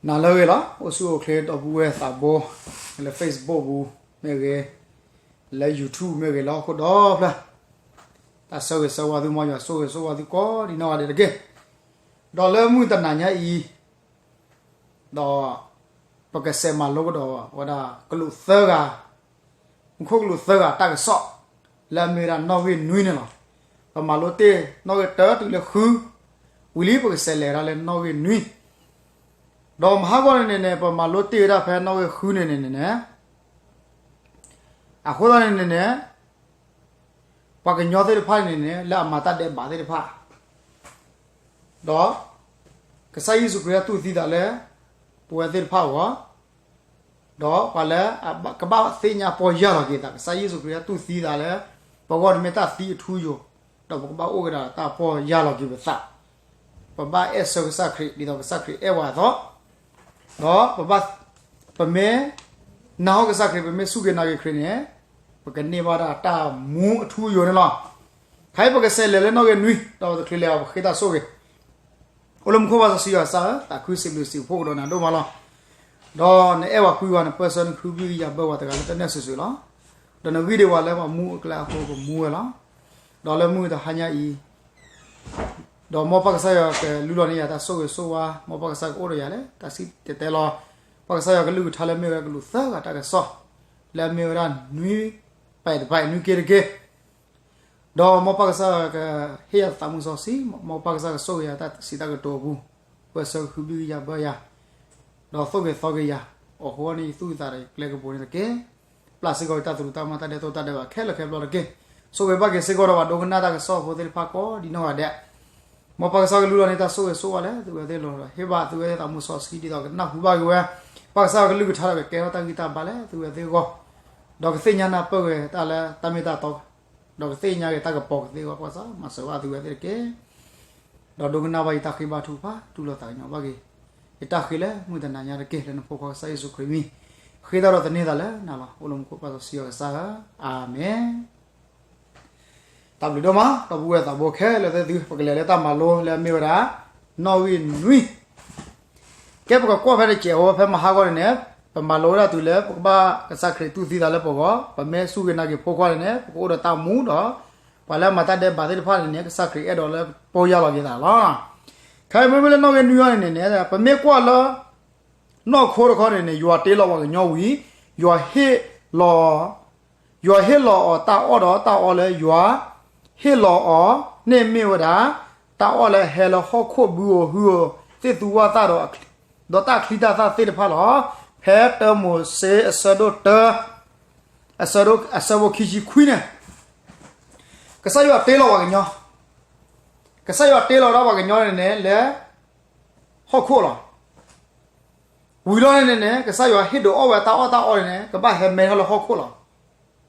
နၤလၢအဂ့ၤလီၤ. အိၣ်ဆူၣ်အိၣ်ချ့ဒီပုၢ်ဝဲၢ်သးဘိ လၢ Facebook ပူၤမ့ၢ်ဂ့ၤ, လၢ YouTube မ့ၢ်ဂ့ၤ, လၢဟီၣ်ခိၣ်ဒီဖျၢၣ်, တၢ်ဆၢဂ့ၤဆၢဝါသု မ်ယွၤဆိၣ်ဂ့ၤဆိၣ်ဝါသုကိးဒံးနီၢ်ဂၤဒဲးတက့ၢ်. ဒီးလၢမုၢ်တနၤညါအံၤ ဒီးပကစးမၤလိကဒီးဝဲဒၣ်ကလူးသၢဂၤ, မူခိၣ်ကလူးသၢဂၤတၢ်ကစီၣ် လၢအမ့ၢ်ဝဲဒၣ်နီၣ်ဂံၢ်နွံန့ၣ်လီၤ. ပမၤလိတ့ၢ်နီၣ်ဂံၢ်တၢတုၤလၢဃု, ဝံၤလံပကစးလဲၤဒၣ်လၢနီၣ်ဂံၢ်နွံ, ဒီးမဟါဂီၤန့ၣ်န့ၣ်န့ၣ် ပမၤလိတ့ၢ်ဝဲဒၣ်ဖဲနီၣ်ဂံၢ်ဃုန့ၣ်န့ၣ်န့ၣ်န့ၣ် အဃိသတးန့ၣ်န့ၣ်န့ၣ် ပှၤကညီသ့ၣ်တဖၣ်န့ၣ်န့ၣ် လၢအမၤတၢ်ဒဲးဘးသ့ၣ်တဖၣ်, ဒီးကစၢ်ယ့ၣ်ၡူးခရံာ်တူၢ်သံသးလၢ ပဝဲသ့ၣ်တဖၣ်အဂီၢ်, ဒီးပှၤလၢကဘၣ်သ့ၣ်ညါပီၢ်ယၢ်လီၤက့ၤသး, ကစၢ်ယ့ၣ်ၡူးခရံာ်တူၢ်သံသးလၢ ပဂီၢ်န့ၣ်မ့ၢ်တၢ်သံအထူအယိာ်, ဒီးပကဘၣ်အိၣ်က့ၤဒီးတၢ်ပီၢ်ယၢ်လီၤက့ၤပသး, ပဘၣ်အဲၣ်ဆၢကစၢ်ခရံာ် ဒ်သိးကစၢ်ခရံာ်အဲၣ်ပှၤအသိး ဒီးပဘၣ်, ပမ့ၢ်နာ်ဟီၣ်ကစၢ်ခရံာ် ပမ့ၢ်စူၢ်က့ၤနာ်က့ၤခရံာ်န့ၣ် ပကန့ၢ်ဘၣ်ဒၣ်တၢ်မူအထူအယိာ်န့ၣ်လီၤ. ခဲအံၤပကစးလဲၤလၢနီၣ်ဂံၢ်နွံ ဒီးပတချုးလဲၤဘၣ် ပဃ့တၢ်ဆိၣ်ဂ့ၤ, အိၣ်လၢမူခိၣ်ပၢ်စီဆှံယွၤကစၢ်ဧၢ, သးခုစံးဘျုးစံးဖှိၣ်ကဒီးနၤဒိၣ်မးလီၤ. ဒီးနအဲၣ်ပှၤကွံပှၤ နပၢၢ်ဆၢနကဟုဘံၣ်ကယာ်ဘၢပှၤတဂၤလၢတၢ်န့ၣ်စုာ်စုာ်လီၤ. ဒီးနဂံၢ်ဒံးဝဲလၢပှၤမူအကျါအဃိ ပမူဝဲလီၤ. ဒီးလၢမုၢ်တဟါညါအံၤ ဒီးမ်ပၢ်ကစၢ်ယွၤကလူလီၤန့ၢ်ယၤတၢ်ဆိၣ်ဂ့ၤဆိၣ်ဝါ, မ်ပၢ်ကစၢ်ကအိၣ်ဒီးယၤလၢ တၢ်စံၣ်တဲၤတဲလီၤ, ပၢ်ကစၢ်ယွၤကလုၢ်ကထါလၢမ့ၢ်ဝဲဒၣ်ကလူးသၢဂၤတၢ်ကစီၣ်, လၢအမ့ၢ်ဝဲဒၣ်နွံပာ်တပာ်နွံက့တက့ၢ်. ဒီးမ်ပၢ်ကစၢ်ယွၤကဟ့ၣ်ယၤသးမုၢ်စီဆှံ, မ်ပၢ်ကစၢ်ကဆိၣ်ဂ့ၤယၤတၢ်စံးတၢ်ကတိၤအပူၤ, ပၢၢ်ဆၢကဟုဘံၣ်ကယာ်ဘၢယၤ, ဒီးသိၣ်ဂ့ၤသီဂ့ၤယၤ, အိၣ်ဃုာ်န့ၢ်ယသူၣ်ယသးဒီးယကျဲကပူၤန့ၣ်တက့ၢ်. ပျၢ်စ့ၢ်ကီးယတၢ်သရူးတၢ်ကမၣ် တၢ်ဒဲးတိၢ်တၢ်ဒဲးဘးခဲလၢာ်ခဲဆ့တက့ၢ်. ဆိၣ်ဂ့ၤဘၣ်က့ၤစ့ၢ်ကီးဒီးပှၤဒိကနၣ်တၢ်ကစီၣ်ဖိသ့ၣ်တဖၣ်ကိးဒံးနီၢ်ဂၤဒဲး, မ်ပၢ်ကစၢ်ကလူလီၤန့ၢ်တၢ်ဆိၣ်ဂ့ၤဆိၣ်ဝါလၢသုဝဲသ့ၣ်လီၤ. ဟ့ၣ်ဘၣ်သုဝဲသ့ၣ်သးမုၢ်စီဆှံဒ်သိးကနၢ်ဟူဘၣ်က့ၤဝဲ, ပၢ်ကစၢ်ယွၤကလုၢ်ကထါဒီးကကဲထီၣ်တၢ်ဂံၢ်တၢ်ဘါလၢသုဝဲသ့ၣ်အဂီၢ်, ဒီးကသ့ၣ်ညါနၢ်ပၢၢ်ဝဲတၢ်လၢတၢ်မ့ၢ်တၢ်တီ ဒီးကသ့ၣ်ညါက့ၤတၢ်ကပီၤကသ့အဂီၢ်, ပၢ်ကစၢ်မၤစၢၤဘၣ်သုဝဲသ့ၣ်တက့ၢ်. ဒီးဒိကနၣ်ဘၣ်ယတၢ်ဃ့ဘါထုကဖၣ် တူၢ်လိာ်သးကညီၤဘၣ်က့ၤ ယတၢ်ဃ့လၢမုၢ်တနၤညါတက့ၢ်. လၢနဖိခွါကစၢ်ယ့ၣ်ၡူးခရံာ်မံၤ ဃ့တၢ်ဒီးသန့ၤသးလၢနၤလီၤ. အိၣ်လၢမူခိၣ်ပၢ်စီဆှံယွၤကစၢ်ဧၢ, အၤမ့ၣ်. တၢ်ဘျုးဒိၣ်မး ဒီပုၢ်ဝဲၢ်သးဘိခဲလၢာ်သ့ၣ်သု, ပကလဲၤလၢတၢ်မၤလိလၢအမ့ၢ်ဝဲဒၣ် နီၣ်ဂံၢ်နွံ ကဲပကကွၢ်ဖဲတစဲးဖိဖဲမဟါဂီၤန့ၣ်န့ၣ်, ပမၤလိဝဲဒၣ်တုၤလၢပကဘၣ်ကစၢ်ခရံာ်တူၢ်သံသးလၢပဂီၢ်, ပမ့ၢ်စူၢ်က့ၤနာ်က့ၤဖိခွါန့ၣ်န့ၣ် ပကအိၣ်ဒီးတၢ်မူဒီး ပှၤလၢအမၤတၢ်ဒဲးဘးသ့ၣ်တဖၣ်န့ၣ်န့ၣ် ကစၢ်ခရံာ်အဲၣ်ဒိးလၢပီၢ်ယၢ်လီၤက့ၤသးလီၤ. ခဲအံၤမ့မ့ၢ်လၢနီၣ်ဂံၢ်နွံအံၤန့ၣ်န့ၣ် ပမ့ၢ်ကွၢ်လၢ နီၢ်ခိတခီန့ၣ်န့ၣ် ယွၤတ့လီၤပှၤကညီဝံၤ ယွၤဟ့ၣ်လီၤ ယွၤဟ့ၣ်လီၤအီၤတၢ်အီၣ်ဒီးတၢ်အီလၢယွၤဟ့ၣ်လီၤအီၤန့ၣ်မ့ၢ်ဝဲဒၣ် တၢ်အီၣ်လၢအဟဲလၢဟီၣ်ခိၣ်ဘုဧိၤဟုဧိၤ သ့ၣ်သူဝၣ်သၣ်ဒီး ဒီးတၢ်ချံတၢ်သၣ်သ့ၣ်တဖၣ်လီၤ. ဖဲတၢမိၤၡ့အဆၢဒိၣ်တၢ အဆၢဒိၣ် အဆၢဖိခံဆံခွံန့ၣ် ကစၢ်ယွၤတ့လီၤပှၤကညီ, ကစၢ်ယွၤတ့လီၤဒၣ်ပှၤကညီန့ၣ်န့ၣ် လၢဟီၣ်ခိၣ်လီၤ. ဝံၤလီၤန့ၣ်န့ၣ်န့ၣ် ကစၢ်ယွၤဟ့ၣ်ဒုးအီၣ်ဝဲတၢ်အီၣ်တၢ်အီန့ၣ်န့ၣ် ကဘၣ်ဟဲမဲထီၣ်လၢဟီၣ်ခိၣ်လီၤ.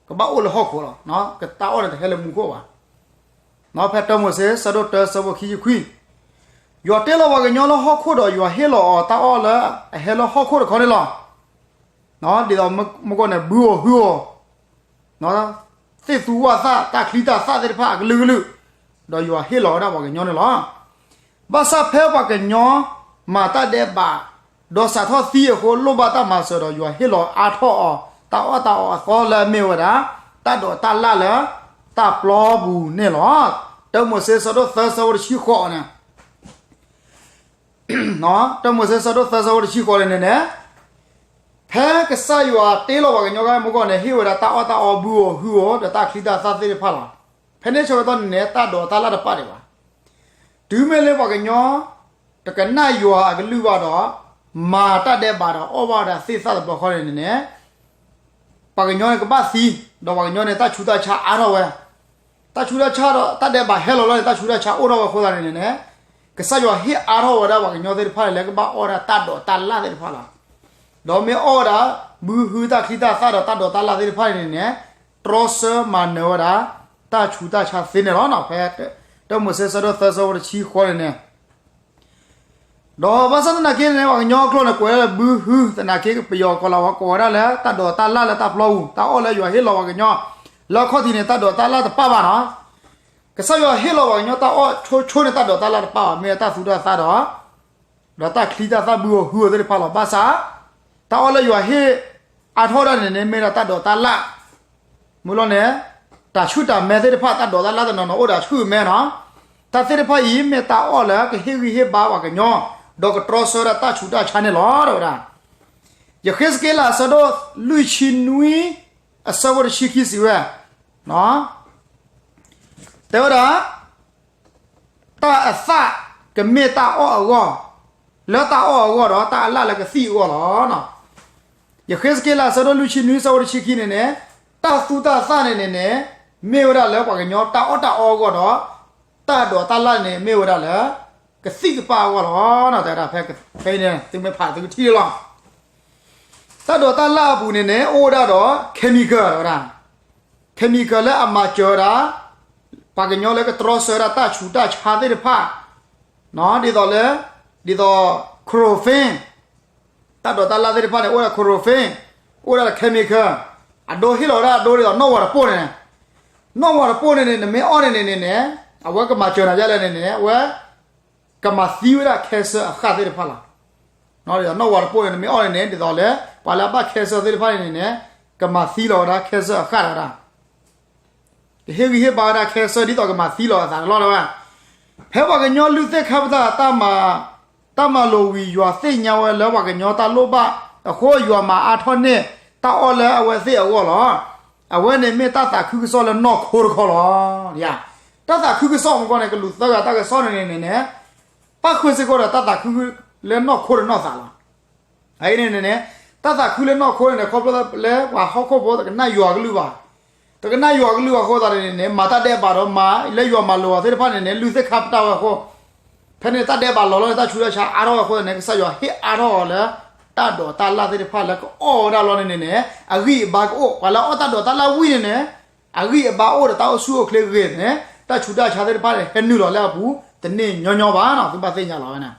ကဘၣ်အိၣ်လၢဟီၣ်ခိၣ်လီၤ. တၢ်အီၣ်န့ၣ်တဟဲလၢမူခိၣ်ဘၣ်. ဖဲတၢမိၤၡ့ ဆၢဒိၣ်တၢ ဆၢဖိခံဆံခွံ, ယွၤတ့လီၤပှၤကညီလၢဟီၣ်ခိၣ်ဒီး ယွၤဟ့ၣ်လီၤအီၤတၢ်အီၣ်လၢအဟဲလၢဟီၣ်ခိၣ်တခီန့ၣ်လီၤ. ဒ်သိးမုၢ်ကီၢ်န့ၣ် ဘုဧိၤဟုဧိၤ သ့ၣ်သူဝၣ်သၣ် တၢ်ချံတၢ်သၣ်သ့ၣ်တဖၣ်အကလုာ်ကလုာ်, ဒီးယွၤဟ့ၣ်လီၤဝဲဒၣ်ပှၤကညီန့ၣ်လီၤ. ဘၣ်ဆၣ်ဖဲပှၤကညီမၤတၢ်ဒဲးဘး, ဒီးစးထီၣ်သံအဃိ လိၣ်ဘၣ်တၢ်မၤစၢၤဒီး ယွၤဟ့ၣ်လီၤအါထီၣ်အီၤ တၢ်အီၣ်တၢ်အီအသီလၢအမ့ၢ်ဝဲဒၣ် တၢ်ဒိးတၢ်လၣ်လၢတၢ်ပျီပူၤန့ၣ်လီၤ. တၢမိၤၡ့ ဆၢဒိၣ်သၢ ဆၢဖိတဆံဃိးန့ၣ် တၢမိၤၡ့ ဆၢဒိၣ်သၢ ဆၢဖိတဆံဃိးန့ၣ်န့ၣ် ဖဲကစၢ်ယွၤတ့လီၤပှၤကညီဂၤမုၢ်ကီၢ်န့ၣ် ဟ့ၣ်ဝဲဒၣ်တၢ်အီၣ်တၢ်အီ ဘုဧိၤဟုဧိၤ ဒီးတၢ်ချံတၢ်သၣ်သ့ၣ်တဖၣ်လီၤ. ဖဲန့ၣ်ဆၢကတီၢ်န့ၣ်န့ၣ် တၢ်ဒိးတၢ်လၣ်တပာ်ဒံးဘၣ်. တုၤမ့ၢ်လၢပှၤကညီ တကနၣ်ယွၤအကလုၢ်ဘၣ်ဒီး မၤတၢ်ဒဲးဘးဒီး အီၣ်ဘၣ်ဝဲဒၣ်သ့ၣ်သၣ်တဘျီဃီန့ၣ်န့ၣ် ပှၤကညီန့ၣ်ကဘၣ်သံ, ဒီးပှၤကညီန့ၣ် တၢ်ဆူးတၢ်ဆါအါထီၣ်ဝဲ, တၢ်ဆူးတၢ်ဆါဒီး တၢ်ဒဲးဘးဟဲလီၤလီၤန့ၣ် တၢ်ဆူးတၢ်ဆါအိၣ်ထီၣ်ဝဲအဃိသတးန့ၣ်န့ၣ် ကစၢ်ယွၤဟ့ၣ်အါထီၣ်ဝဲဒၣ်ပှၤကညီသ့ၣ်တဖၣ်န့ၣ် လၢကဘၣ်အီၣ်ဝဲဒၣ်တၢ်ဒိးတၢ်လၣ်သ့ၣ်တဖၣ်လီၤ. ဒီးမ့ၢ်အီၣ်ဝဲဒၣ် ဘုဟုတၢ်ချံတၢ်သၣ်ဒီးတၢ်ဒိးတၢ်လၣ်သ့ၣ်တဖၣ်န့ၣ်န့ၣ် တြီဆၢမၤနၢၤဝဲဒၣ် တၢ်ဆူးတၢ်ဆါသ့န့ၣ်လီၤ. ဖဲ တၢမိၤၡ့ ဆၢဒိၣ်သၢ ဆၢဖိတဆံဃိးန့ၣ်န့ၣ် ဒီးဘၣ်ဆၣ်သနာ်က့န့ၣ် ပှၤကညီအကျိာ်န့ၣ် ကွဲးဝဲဒၣ်လၢ ဘုဟု, သနာ်က့ ပယီၤကိးလီၤဝဲ ကိးဝဲဒၣ်လၢ တၢ်ဒိးတၢ်လၣ်လၢတၢ်ပျီပူၤ, တၢ်အီၣ်လၢယွၤဟ့ၣ်လီၤပှၤကညီ လၢအခီၣ်ထံးန့ၣ် တၢ်ဒိးတၢ်လၣ်တပာ်ဘၣ်နီၤ. ကစၢ်ယွၤဟ့ၣ်လီၤပှၤကညီတၢ်အီၣ်ဆိဆိန့ၣ် တၢ်ဒိးတၢ်လၣ်တပာ်ဘၣ်, မ့ၢ်တၢ်သူတၢ်သၣ်ဒီး ဒီးတၢ်ချံတၢ်သၣ်ဘုဧိၤဟုဧိၤသ့ၣ်တဖၣ်လီၤ. ဘၣ်ဆၣ် တၢ်အီၣ်လၢယွၤဟ့ၣ်အါထီၣ်ဒၣ်န့ၣ်န့ၣ် မ့ၢ်ဒၣ်တၢ်ဒိးတၢ်လၣ်, မုၢ်လီၤန့ၣ် တၢ်ဆူၣ်တၢ်မဲသ့ၣ်တဖၣ် တၢ်ဒိးတၢ်လၣ်တနီၤနီၤ အိၣ်ဒီးဆူၣ်မဲနီၤ. တၢ်သ့ၣ်တဖၣ်အံၤ မ့ၢ်တၢ်အီၣ်လၢကဟ့ၣ်ဂံၢ်ဟ့ၣ်ဘါပှၤကညီ ဒီးကတြီဆၢဒၣ်တၢ်ဆူးတၢ်ဆါန့ၣ်လီၤ တဲဝဲဒၣ်. ယဃ့းစက့လး အဆၢဒိၣ်လွံၢ်ဆံနွံ အဆၢဖိတဆံခံစံးဝဲ, တဲဝဲဒၣ် တၢ်အသၣ်ကမ့ၢ်တၢ်အီၣ်အဂီၢ်, လၢတၢ်အီၣ်အဂီၢ်ဒီး တၢ်အလၣ်လၢကသံၣ်အဂီၢ်လီၤ. ယဃ့းစက့လး အဆၢဒိၣ်လွံၢ်ဆံနွံ အဆၢဖိတဆံခံန့ၣ်န့ၣ်, တၢ်သူတၢ်သၣ်န့ၣ်န့ၣ်န့ၣ် မ့ၢ်ဝဲဒၣ်လၢပှၤကညီတၢ်အီၣ်တၢ်အီအဂီၢ်ဒီး တၢ်ဒိးတၢ်လၣ်န့ၣ် မ့ၢ်ဝဲဒၣ်လၢ ကသံၣ်ကပၣ်အဂီၢ်လီၤ. တဲဝဲဒၣ်ဖဲ ဖဲအံၤန့ၣ် သုမ့ၢ်ဖးသုကထံၣ်လီၤ. တၢ်ဒိးတၢ်လၣ်အပူၤန့ၣ်န့ၣ် အိၣ်ဝဲဒၣ်ဒီး chemical တဲဝဲဒၣ်, chemical လၢအမၤစၢၤဝဲဒၣ် ပှၤကညီလၢကတြီဆၢဒၣ်တၢ်ဆူးတၢ်ဆါသ့ၣ်တဖၣ်, ဒ်သိးလၢ ဒ်သိး chloroform တၢ်ဒိးတၢ်လၣ်သ့ၣ်တဖၣ်န့ၣ် အိၣ်ဝဲဒၣ် chloroform, အိၣ်ဝဲဒၣ် chemical, အဒိဟ့ၣ်လီၤဝဲဒၣ်အဒိဒ်သိးနီၣ်ဝီၤတပိၢ်န့ၣ်, နီၣ်ဝီၤတပိၢ်န့ၣ်န့ၣ် နမ့ၢ်အီၣ်န့ၣ်န့ၣ်န့ၣ်န့ၣ် အဝဲကမၤစၢၤနၤဒ်လဲၣ်န့ၣ်န့ၣ် အဝဲ ကမၤသံဝဲဒၣ် cancer အဃၣ်သ့ၣ်တဖၣ်လီၤ. ဒ်သိးနီၣ်ဝီၤတပိၢ်န့ၣ် နမ့ၢ်အီၣ်န့ၣ်န့ၣ် ဒ်သိးလၢ ပှၤလၢအဘၣ် cancer သ့ၣ်တဖၣ်န့ၣ်န့ၣ်န့ၣ် ကမၤသံလီၤဝဲဒၣ် cancer အဃၣ်တဒၣ် ကဟ့ၣ်ဂံၢ်ဟ့ၣ်ဘါဝဲဒၣ် cancer ဒ်သိးကမၤသံလီၤအသးန့ၣ်လီၤ တဲဝဲ. ဖဲပှၤကညီလုၢ်သ့ၣ်ခါပတာ် တၢ်မၤလိာ်ဝံၤ ယွၤသ့ၣ်ညါဝဲလၢပှၤကညီတၢ်လိၣ်ဘၣ်အဃိ ယွၤမၤအါထီၣ်န့ၢ်တၢ်အီၣ်လၢအဝဲသ့ၣ်အဂီၢ်လီၤ. အဝဲန့ၣ်မ့ၢ်တၢ်သးခုကစီၣ်လၢနီၢ်ခိတခီလီၤ. တၢ်သးခုကစီၣ်မ့ၢ်ကီန့ၣ် ကလူးသၢဂၤတၢ်ကစီၣ်န့ၣ်န့ၣ်န့ၣ် ပၣ်ဃုာ်စ့ၢ်ကီးဒီးတၢ်သးခုလၢနီၢ်ခိဒီးနီၢ်သးလီၤ. အအံၤန့ၣ်န့ၣ်န့ၣ် တၢ်သးခုလၢနီၢ်ခိန့ၣ်န့ၣ် ခီဖျိလၢပှၤဟီၣ်ခိၣ်ဖိတကနၣ်ယွၤကလုၢ်ဘၣ်, တကနၣ်ယွၤကလုၢ်ဘၣ်အဃိသတးန့ၣ်န့ၣ် မၤတၢ်ဒဲးဘးဒီးမၤလၢယွၤမၤလိာ်အီၤသ့ၣ်တဖၣ်န့ၣ်န့ၣ် လုၢ်သ့ၣ်ခါပတာ်ဝဲအဃိ ဖဲန့ၣ်တၢ်ဒဲးဘးလီၤလီၤန့ၣ် တၢ်ဆူးတၢ်ဆါအါထီၣ်ဝဲအဃိန့ၣ် ကစၢ်ယွၤဟ့ၣ်အါထီၣ်အီၤလၢ တၢ်ဒိးတၢ်လၣ်သ့ၣ်တဖၣ်လၢကအီၣ်ဝဲဒၣ်လီၤန့ၣ်န့ၣ်န့ၣ် အဂံၢ်အဘါကအိၣ်, ပှၤလၢအအီၣ်တၢ်ဒိးတၢ်လၣ်ဝံၤန့ၣ်န့ၣ် အဂံၢ်အဘါအိၣ်ဒီးတၢ်အိၣ်ဆူၣ်အိၣ်ချ့ဂ့ၤန့ၣ် တၢ်ဆူးတၢ်ဆါသ့ၣ်တဖၣ်န့ၣ် ဟဲနုာ်လီၤလၢအပူၤ တန့ၢ်ညီညီဘၣ်နီၤ, သုဘၣ်သ့ၣ်ညါလီၤဝဲန့ၣ်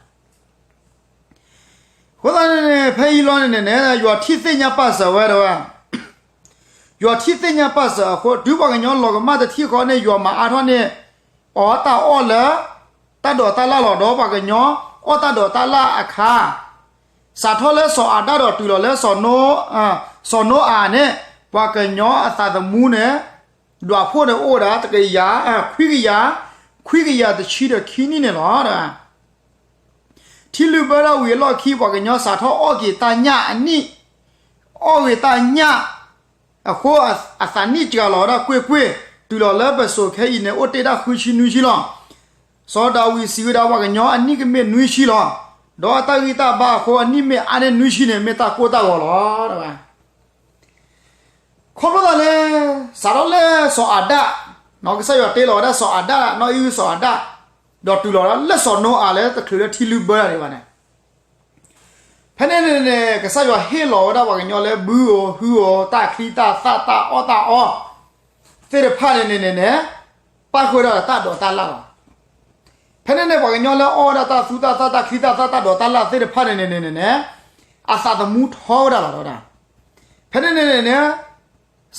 အဃိသတးန့ၣ်န့ၣ် ဖဲအံၤလီၤန့ၣ်န့ၣ်န့ၣ် ယွၤထံၣ်သ့ၣ်ညါပာ်စၢၤဝဲဒၣ်ဝဲ, ယွၤထံၣ်သ့ၣ်ညါပာ်စၢၤအဃိ တုၤပှၤကညီလီၤကမၣ်တထံၣ်ဃီန့ၣ် ယွၤမၤအါထီၣ်န့ၢ်အီၤတၢ်အီၣ်လၢ တၢ်ဒိးတၢ်လၣ်လီၤ. ဒီးပှၤကညီအီၣ်တၢ်ဒိးတၢ်လၣ်အခါ စးထီၣ်လၢစီၤအၤဒၣ်ဒီးတုၤလီၤလၢ စီၤနိအၤန့ၣ် ပှၤကညီအသးသမူန့ၣ် ဒွးဖိန့ၣ်အိၣ်ဝဲဒၣ်တကယၤ, ခွံကယၤ, ခွံကယၤတဆံဒီးခံနံၣ်န့ၣ်လီၤ. ထံလုၢ်ဘၢဒၣ်ဝံၤအလီၢ်ခံ ပှၤကညီစးထီၣ်အီၣ်က့ၤတၢ်ညၣ်အနံၣ်, အီၣ်ဂ့ၤတၢ်ညၣ်အဃိ အသးနံၣ်စှၤလီၤဝဲဒၣ်ကွ့ၢ်ကွ့ၢ်, တုၤလီၤလၢပစိၤခဲအံၤန့ၣ် အိၣ်တ့ၢ်ဒၣ်ဃုဆံနွံဆံလီၤ. စီၤဒၤဝံးစံးဝဲဒၣ် ပှၤကညီအနံၣ်ကမ့ၢ်နွံဆံလီၤ. ဒီးအတၢ်ဂံၢ်တၢ်ဘါအဃိ အနံၣ်မ့ၢ်အါန့ၢ်နွံဆံန့ၣ် မ့ၢ်တၢ်ကိၢ်တၢ်ဂီၤလီၤ. ခီဖျိသးလၢ စးထီၣ်လၢစီၤအၤဒၣ်, ကစၢ်ယွၤတ့လီၤဝဲဒၣ်စီၤအၤဒၣ်, နီၢ်အံၣ်အုစီၤအၤဒၣ်, ဒီးတုၤလီၤလၢစီၤနိအၤလၢတချုးလၢထံလုၢ်ဘၢတၢ်ဒံးဘၣ်န့ၣ်, ဖဲန့ၣ်န့ၣ်န့ၣ် ကစၢ်ယွၤဟ့ၣ်လီၤဝဲဒၣ်ပှၤကညီလၢ ဘုဧိၤဟုဧိၤ တၢ်ချံတၢ်သၣ် တၢ်အီၣ်တၢ်အီသ့ၣ်တဖၣ်န့ၣ်န့ၣ်န့ၣ်န့ၣ် ပၣ်ဃုာ်ဝဲဒၣ်ဒီးတၢ်ဒိးတၢ်လၣ်လီၤ. ဖဲန့ၣ်န့ၣ် ပှၤကညီလၢအီၣ်ဝဲဒၣ်တၢ်သူတၢ်သၣ် တၢ်ချံတၢ်သၣ် တၢ်ဒိးတၢ်လၣ်သ့ၣ်တဖၣ်န့ၣ်န့ၣ်န့ၣ်န့ၣ် အသးသမူထီဝဲဒၣ်လီၤ တဲဝဲဒၣ်. ဖဲန့ၣ်န့ၣ်န့ၣ်န့ၣ်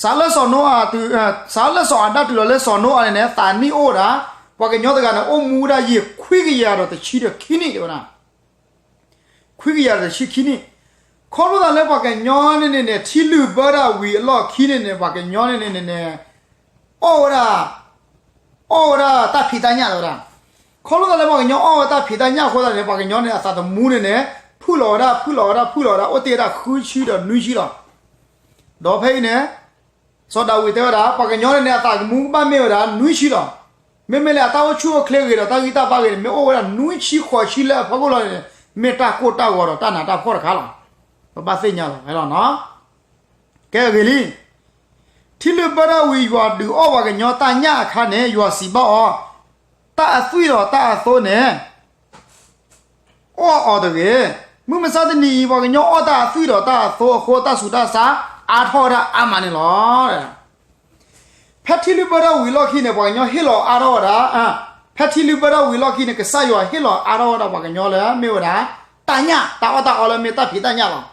စးလၢစီၤနိအၤတုၤ, စးလၢစီၤအၤဒၣ်တုၤလီၤလၢစီၤနိအၤန့ၣ်န့ၣ် သးနံၣ်အိၣ်ဝဲဒၣ်, ပှၤကညီတဂၤန့ၣ် အိၣ်မူဝဲဒၣ်ယံာ်ခွံကယၤဒီးတဆံဒီးခံနံၣ် တဲဝဲဒၣ်. ခွံကယၤဒီးတဆံခံနံၣ်, ခီဖျိသးလၢပှၤကညီန့ၣ်န့ၣ်န့ၣ် ထံလုၢ်ဘၢဒၣ်ဝံၤအလီၢ်ခံန့ၣ်န့ၣ် ပှၤကညီန့ၣ်န့ၣ်န့ၣ်န့ၣ် အီၣ်ဝဲဒၣ်, အီၣ်ဝဲဒၣ်တၢ်ဖံးတၢ်ညၣ်လီၤဝဲဒၣ်. ခီဖျိသးလၢပှၤကညီအီၣ်ဝဲတၢ်ဖံးတၢ်ညၣ်အဃိသတးန့ၣ် ပှၤကညီန့ၣ် အသးသမူန့ၣ်န့ၣ် ဖုၣ်လီၤဝဲဒၣ် ဖုၣ်လီၤဝဲဒၣ် ဖုၣ်လီၤဝဲဒၣ် အိၣ်တ့ၢ်ဝဲဒၣ်ဃုဆံဒီးနွံဆံလီၤ. ဒီးဖဲအံၤန့ၣ် စီၤဒၤဝံးတဲဝဲဒၣ် ပှၤကညီန့ၣ်န့ၣ် အသးသမူကဘၣ်မ့ၢ်ဝဲဒၣ်နွံဆံလီၤ. မ့မ့ၢ်လၢအတၢ်အိၣ်ဆူၣ်အိၣ်ချ့ဂ့ၤဒီးတၢ်ဂံၢ်တၢ်ဘါဂ့ၤန့ၣ် မ့ၢ်အိၣ်ဝဲဒၣ်နွံဆံဃိးဆံလၢအဖီခိၣ်လီၤန့ၣ် မ့ၢ်တၢ်ကိၢ်တၢ်ဂီၤဒီးတၢ်နးတၢ်ဖှီၣ်တခါလီၤ. ပဘၣ်သ့ၣ်ညါလီၤ ဟဲလီၤနီၤ. ကဲဂ့ၤလံ. ထံလုၢ်ဘၢဒၣ်ဝံၤ ယွၤဒုးအီၣ်ပှၤကညီတၢ်ညၣ်အခါန့ၣ် ယွၤစံးဘၣ်အီၤ, တၢ်အသွံၣ်ဒီးတၢ်အသိန့ၣ် အီၣ်အီၤတဂ့ၤ. မုၢ်မဆါတနံၤအံၤ ပှၤကညီအီၣ်တၢ်အသွံၣ်ဒီးတၢ်အသိအဃိ တၢ်ဆူးတၢ်ဆါအါထီၣ်ဝဲဒၣ်အါမးန့ၣ်လီၤ. ဖဲထံလုၢ်ဘၢဒၣ်ဝံၤအလီၢ်ခံန့ၣ် ပှၤကညီဟ့ၣ်လီၤအါထီၣ်ဝဲဒၣ်, ဖဲထံလုၢ်ဘၢဒၣ်ဝံၤအလီၢ်ခံန့ၣ် ကစၢ်ယွၤဟ့ၣ်လီၤအါထီၣ်ဝဲဒၣ်ပှၤကညီလၢမ့ၢ်ဝဲဒၣ် တၢ်ညၣ် တၢ်အီၣ်တၢ်အီလၢမ့ၢ်တၢ်ဖံးတၢ်ညၣ်လီၤ.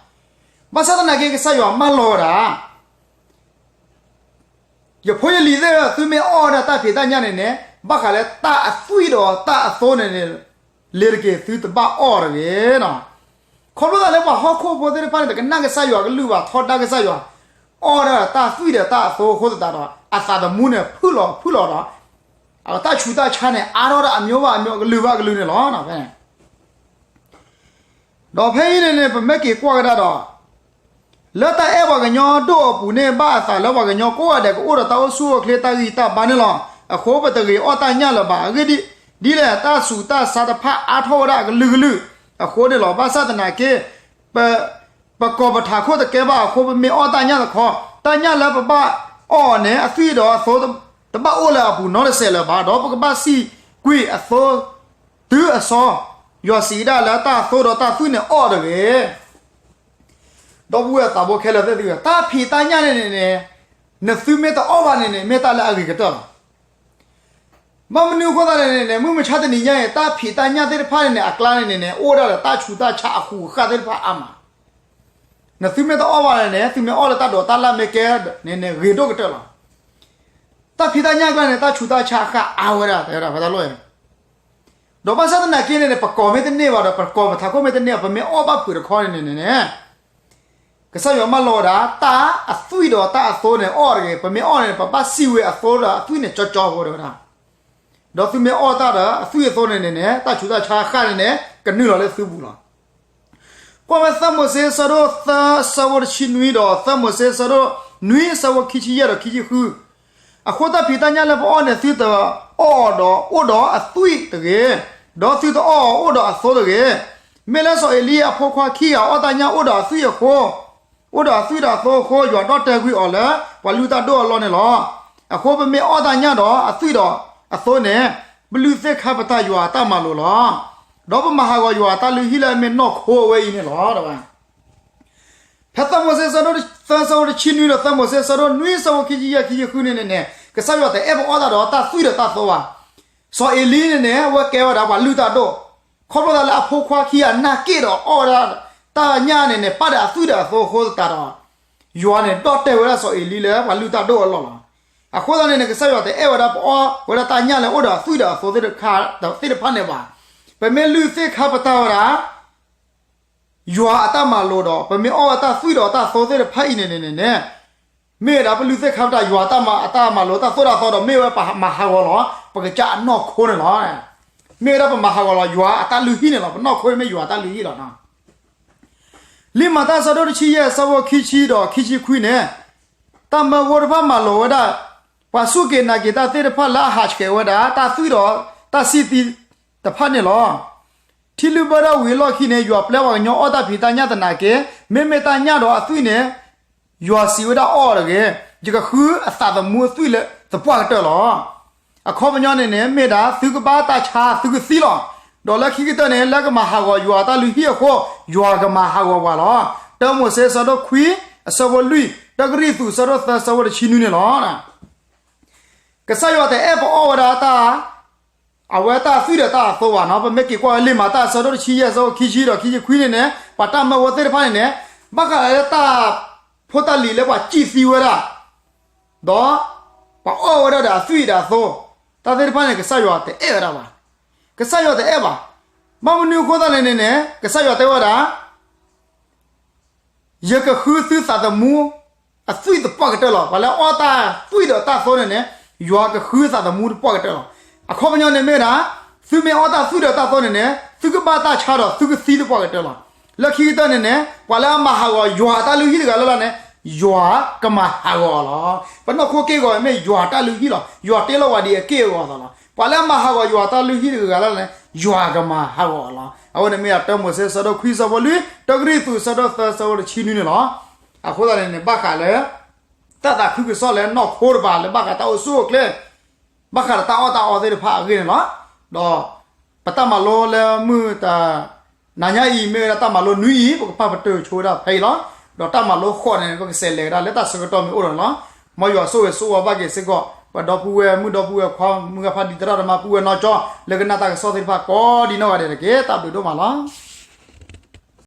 ဘၣ်ဆၣ်သနာ်က့ ကစၢ်ယွၤမၢလီၤဝဲဒၣ် ယဖိယလံၤသ့ၣ်ဧၢ, သုမ့ၢ်အီၣ်ဝဲဒၣ်တၢ်ဖံးတၢ်ညၣ်န့ၣ်န့ၣ် ဘၣ်ဃးလၢတၢ်အသွံၣ်ဒီးတၢ်အသိန့ၣ်န့ၣ် လ့ၤတက့ၤ သုတဘၣ်အီၣ်တဂ့ၤနီၤ. ခီဖျိသးလၢပှၤဟီၣ်ခိၣ်ဖိသ့ၣ်တဖၣ်န့ၣ် တကနၣ်ကစၢ်ယွၤအကလုၢ်ဘၣ်, ထီဒါကစၢ်ယွၤ, အီၣ်ဝဲဒၣ်တၢ်သွံၣ်ဒီးတၢ်အသိအဃိသတးဒီး အသးသမူန့ၣ် ဖုၣ်လီၤဖုၣ်လီၤဒီး အတၢ်ဆူးတၢ်ဆါန့ၣ် အါထီၣ်ဒၣ်အမျိုးဘၣ်အမျိုး အကလုာ်ဘၣ်အကလုာ်န့ၣ်လီၤ. ဒီးဖဲအံၤန့ၣ်န့ၣ် ပမ့ၢ်က့ၤကွၢ်ကဒါဒီး လၢတၢ်အဲၣ်ပှၤကညီဒိၣ်အပူၤန့ၣ် ဘၣ်အသးလၢပှၤကညီကိးဂၤဒဲး ကအိၣ်ဒီးတၢ်အိၣ်ဆူၣ်အိၣ်ချ့ တၢ်ဂံၢ်တၢ်ဘါန့ၣ်လီၤ. အဃိပတဂ့ၤအီၣ်တၢ်ညၣ်လၢၤဘၣ်. အဂ့ၢ်ဒ်လဲၣ်, တၢ်ဆူးတၢ်ဆါတဖၣ် အါထီၣ်ဝဲဒၣ်အကလုာ်ကလုာ်အဃိန့ၣ်လီၤ. ဘၣ်ဆၣ်သနာ်က့ ပ ပကီၢ်ပထးခိၣ်တကဲဘၣ်အဃိ ပမ့ၢ်အီၣ်တၢ်ညၣ်တခီ, တၢ်ညၣ်လၢပဘၣ်အီၣ်အီၤန့ၣ် အသွံၣ်ဒီးအသိ တဘၣ်အိၣ်လၢအပူၤနီတစဲးလၢၤဘၣ်, ဒီးပကဘၣ်စံၣ်ကွံာ်အသိတုၤအစီ, ယွၤစံးဒၣ်လၢတၢ်အသိဒီးတၢ်သွံၣ်န့ၣ်အီၣ်တဂ့ၤ. ဒီပုၢ်ဝဲၢ်သးဘိခဲလၢာ်သ့ၣ်သုဧၢ, တၢ်ဖံးတၢ်ညၣ်န့ၣ်န့ၣ်န့ၣ်, နသုမ့ၢ်တအီၣ်ဘၣ်န့ၣ်န့ၣ် မ့ၢ်တၢ်လၢအဂ့ၤကတၢၢ်လီၤ. ဘၣ်မနုၤအဃိသတးန့ၣ်န့ၣ် မုၢ်မဆါတနံၤညါအံၤ တၢ်ဖံးတၢ်ညၣ်သ့ၣ်တဖၣ်န့ၣ်န့ၣ် အကျါန့ၣ်န့ၣ်န့ၣ် အိၣ်ဝဲဒၣ်ဒီးတၢ်ဆူးတၢ်ဆါအဃူးအဃၣ်သ့ၣ်တဖၣ်အါမး. နသုမ့ၢ်တအီၣ်ဘၣ်န့ၣ်န့ၣ် သုမ့ၢ်အီၣ်လၢတၢ်ဒိးတၢ်လၢ်မ့ၢ်ကဲန့ၣ်န့ၣ် ဂ့ၤဒိၣ်ကတၢၢ်လီၤ. တၢ်ဖံးတၢ်ညၣ်အကျါန့ၣ် တၢ်ဆူးတၢ်ဆါအဃၣ်အါဝဲဒၣ် တဲဝဲဒၣ်ဖဲတၢ်လီၢ်အံၤ, ဒီးဘၣ်ဆၣ်သနာ်က့န့ၣ်န့ၣ် ပကီၢ်မ့ၢ်တန့ၢ်ဘၣ်ဒီး ပကီၢ်ပထးခိၣ်မ့ၢ်တန့ၢ်ဘၣ် ပမ့ၢ်အီၣ်ဘၣ်ဖုးတခီန့ၣ်န့ၣ်န့ၣ် ကစၢ်ယွၤမၢလီၤဝဲဒၣ် တၢ်အသွံၣ်ဒီးတၢ်အသိန့ၣ် အီၣ်တဂ့ၤ, ပမ့ၢ်အီၣ်န့ၣ် ပဘၣ်စံၣ်ဝဲအသိဒီးအသွံၣ်န့ၣ် ကၠီကၠီဖိတဲဝဲဒၣ်. ဒီးသုမ့ၢ်အီၣ်တၢ်ဒီးအသွံၣ်အသိန့ၣ်န့ၣ်န့ၣ် တၢ်ဆူးတၢ်ဆါဃၣ်န့ၣ်န့ၣ် ကနုာ်လီၤလၢသုပူၤလီၤ. ကွၢ်ဝဲသၢမိၤၡ့ဆၢဒိၣ်သၢဆၢဖိတဆံနွံဒီး သၢမိၤၡ့ဆၢဒိၣ်နွံဆၢဖိခံဆံယဲၢ်ဒီးခံဆံဃု, အဃိတၢ်ဖံးတၢ်ညၣ်လၢပအီၣ်န့ၣ် သုတအီၣ်ဒီးအိၣ်ဒီးအသွံၣ်တဂ့ၤ, ဒီးသုတအီၣ်အီၤအိၣ်ဒီးအသိတဂ့ၤ. မ့ၢ်လၢစီၤအ့လံအဖိခွါခံဂၤအီၣ်တၢ်ညၣ်အိၣ်ဒီးအသွံၣ်အဃိ, အိၣ်ဒီးအသွံၣ်ဒီးအသိအဃိ ယွၤဒီၣ်တဲာ်ကွံာ်အီၤလၢပှၤလုၢ်တၢ်ဒိၣ်အလီၢ်န့ၣ်လီၤ. အဃိပမ့ၢ်အီၣ်တၢ်ညၣ်ဒီးအသွံၣ်ဒီးအသိန့ၣ် ပလုၢ်သ့ၣ်ခါပတာ်ယွၤအတၢ်မၤလိာ်လီၤ. ဒီးပမၤဟးဂီၤယွၤအတၢ်လုၢ်ဟံၣ်လၢအမ့ၢ်နီၢ်ခိအဝဲအံၤန့ၣ်လီၤ. ဖဲသၢမိၤၡ့ဆၢဒိၣ်သၢဆၢဖိတဆံနွံဒီးသၢမိၤၡ့ဆၢဒိၣ်နွံဆၢဖိခံဆံယဲၢ်ခံဆံဃုန့ၣ်န့ၣ်န့ၣ် ကစၢ်ယွၤတအဲၣ်ပအီၣ်တၢ်ဒီးတၢ်သွံၣ်ဒီးတၢ်သိဘၣ်. စီၤအ့လံန့ၣ်န့ၣ် အဝဲကဲဝဲဒၣ်ပှၤလုၢ်တၢ်ဒိၣ်, ခီဖျိသးလၢအဖိခွါခံဂၤနာ်က့ၣ်ဒီးအီၣ်ဝဲဒၣ်တၢ်ညၣ်န့ၣ်န့ၣ် ပာ်ဒီးအသွံၣ်ဒီးအသိအဃိသတးဒီး ယွၤန့ၣ်ဒီၣ်တဲာ်ဝဲဒၣ်စီၤအ့လံလၢပှၤလုၢ်တၢ်ဒိၣ်အလီၢ်လီၤ. အဃိသတးန့ၣ်န့ၣ် ကစၢ်ယွၤတအဲၣ်ဝဲဒၣ်ပအီၣ်ဝဲဒၣ်တၢ်ညၣ်လၢအိၣ်ဒီးအသွံၣ်ဒီးအသိသ့ၣ်တဖၣ်န့ၣ်ဘၣ်. ပမ့ၢ်လုၢ်သ့ၣ်ခါပတာ်ဝဲဒၣ် ယွၤအတၢ်မၤလိာ်ဒီး ပမ့ၢ်အီၣ်ဝဲတၢ်သွံၣ်ဒီးတၢ်သိသ့ၣ်တဖၣ်အံၤန့ၣ်န့ၣ်န့ၣ်န့ၣ် မ့ၢ်ဝဲဒၣ်ပလုၢ်သ့ၣ်ခါပတာ်ယွၤအတၢ်မၤလိာ်တၢ်သိၣ်တၢ်သီဒီး မ့ၢ်ဝဲပမၤဟးဂီၤလီၤ ပကစၢ်အနီၢ်ခိန့ၣ်လီၤ. မ့ၢ်ဝဲဒၣ်ပမၤဟးဂီၤလီၤ ယွၤအတၢ်လုၢ်ဟံၣ်န့ၣ်လီၤ. ပနီၢ်ခိမ့ၢ်ယွၤအတၢ်လုၢ်ဟံၣ်လီၤ. လံာ်မၤတၢ်ဆၢဒိၣ်တဆံယဲၢ်ဆၢဖိခံဆံဒီးခံဆံခွံန့ၣ် တၢ်မၢဖိတဖၣ်မၤလိာ်ဝဲဒၣ် ပှၤစူၢ်က့ၤနာ်က့ၤတၢ်သ့ၣ်တဖၣ်လၢအဟးဆှဲးဝဲဒၣ် တၢ်သွံၣ်ဒီးတၢ်စံၣ်သံတဖၣ်န့ၣ်လီၤ. ထံလုၢ်ဘၢတၢ်ဝံၤအလီၢ်ခံန့ၣ် ယွၤပျဲပှၤကညီအီၣ်တၢ်ဖံးတၢ်ညၣ်သနာ်က့ မ့မ့ၢ်တၢ်ညၣ်ဒီးအသွံၣ်န့ၣ် ယွၤစံးဝဲဒၣ်အီၣ်တဂ့ၤ, ယကဃုအသးသမူအသွံၣ်လၢသပှၢ်ကတၢၢ်လီၤ. အခီပညီန့ၣ်န့ၣ် မ့ၢ်ဒၣ်သုကဘၣ်တၢ်ဆါသုကသံလီၤ. ဒီးလၢခံကတၢၢ်န့ၣ် လၢကမၤဟးဂီၤယွၤအတၢ်လုၢ်ဟံၣ်အဃိ ယွၤကမၤဟးဂီၤပှၤလီၤ. တၢမိၤၡ့ဆၢဒိၣ်ခွံအဆၢဖိလွံၢ်, တၢကရံၣ်သူးဆၢဒိၣ်သၢဆၢဖိတဆံနွံန့ၣ်လီၤ. ကစၢ်ယွၤတအဲၣ်ပအီၣ်ဝဲဒၣ်တၢ် အဝဲတၢ်သွံၣ်ဒီးတၢ်အသိဘၣ်နီၤ. ပမ့ၢ်က့ၤကွၢ်ဝဲလံာ်မၤတၢ်အဆၢဒိၣ်တဆံယဲၢ်အဆၢဖိခံဆံဒီးခံဆံခွံန့ၣ်န့ၣ် ပှၤတၢ်မၢဖိသ့ၣ်တဖၣ်န့ၣ်န့ၣ် ဘၣ်ဃးလၢတၢ်ဖိတၢ်လံၤလၢပှၤစံၣ်သံဝဲဒၣ် ဒီးပှၤအီၣ်ဝဲဒၣ်ဒီးအသွံၣ်ဒီးအသိ တၢ်သ့ၣ်တဖၣ်န့ၣ် ကစၢ်ယွၤတအဲၣ်ဝဲဒၣ်ဘၣ်. ကစၢ်ယွၤတအဲၣ်ဘၣ်. ဘၣ်မနုၤအဃိသတးန့ၣ်န့ၣ်န့ၣ် ကစၢ်ယွၤတဲဝဲဒၣ် ယကဃုသုသးသမူအသွံၣ်သပှၢ်ကတၢၢ်လီၤ. ပှၤလၢအီၣ်တၢ်သွံၣ်ဒီးတၢ်သိန့ၣ်န့ၣ် ယွၤကဃုသးသမူသပှၢ်ကတၢၢ်လီၤ. အခီပညီန့ၣ်မ့ၢ်ဝဲဒၣ် သုမ့ၢ်အီၣ်တၢ်သွံၣ်ဒီးတၢ်သိန့ၣ်န့ၣ် သုကဘၣ်တၢ်ဆါဒီးသုကသံသပှၢ်ကတၢၢ်လီၤ. လၢခံကတၢၢ်န့ၣ်န့ၣ် ပှၤလၢအမၤဟးဂီၤယွၤအတၢ်လုၢ်ဟံၣ်တဂၤလၢ်လၢ်န့ၣ် ယွၤကမၤဟးဂီၤအီၤလီၤ. ပနီၢ်ခိက့ၢ်ဂီၤမ့ၢ်ယွၤတၢ်လုၢ်ဟံၣ်လီၤ. ယွၤတ့လီၤဝဲဒ်အက့ၢ်အဂီၤအသိးလီၤ. ပှၤလၢအမၤဟးဂီၤယွၤအတၢ်လုၢ်ဟံၣ်တဂၤလၢ်လၢ်န့ၣ် ယွၤကမၤဟးဂီၤအီၤလီၤ. အဝဲန့ၣ်မ့ၢ်ဒၣ်တၢမိၤၡ့ဆၢဒိၣ်ခွံဆၢဖိလွံၢ်, တၢကရံၣ်သူးဆၢဒိၣ်သၢဆၢဖိတဆံနွံန့ၣ်လီၤ. အဃိသတးန့ၣ်န့ၣ် ဘၣ်ဃးလၢ တၢ်သးခုကစီၣ်လၢနီၢ်ခိတဖၣ် လၢဘၣ်ဃးတၢ်အိၣ်ဆူၣ်အိၣ်ချ့ ဘၣ်ဃးဒီးတၢ်အီၣ်တၢ်အီသ့ၣ်တဖၣ်အဂ့ၢ်န့ၣ်လီၤ. ဒီးပတၢ်မၤလိလၢမုၢ်တနၤညါအံၤ မ့ၢ်ဝဲဒၣ်တၢ်မၤလိနွံအံၤ ပကပာ်ပတုာ်ဆိဝဲဒၣ်ဖဲအံၤလီၤ. ဒီးတၢ်မၤလိဃိးန့ၣ် ပကစးလဲၤဝဲဒၣ်လၢတၢ်ဆၢကတီၢ်မ့ၢ်အိၣ်ဒီးန့ၣ်လီၤ. မ်ယွၤဆိၣ်ဂ့ၤဆိၣ်ဝါဘၣ်က့ၤစ့ၢ်ကီး ပဒီပုၢ်ဝဲၢ်မုၣ်ဒီပုၢ်ဝဲၢ်ခွါ မုၢ်ဂၤဖါတံၤသရၣ်သမါပုၢ်ဝဲၢ်နီၢ်ကၠီ လၢကနၣ်တၢ်ကစီၣ်သ့ၣ်တဖၣ်ကိးဒံနီၢ်ဂၤဒဲးတက့ၢ်. တၢ်ဘျုးဒိၣ်မးလီၤ.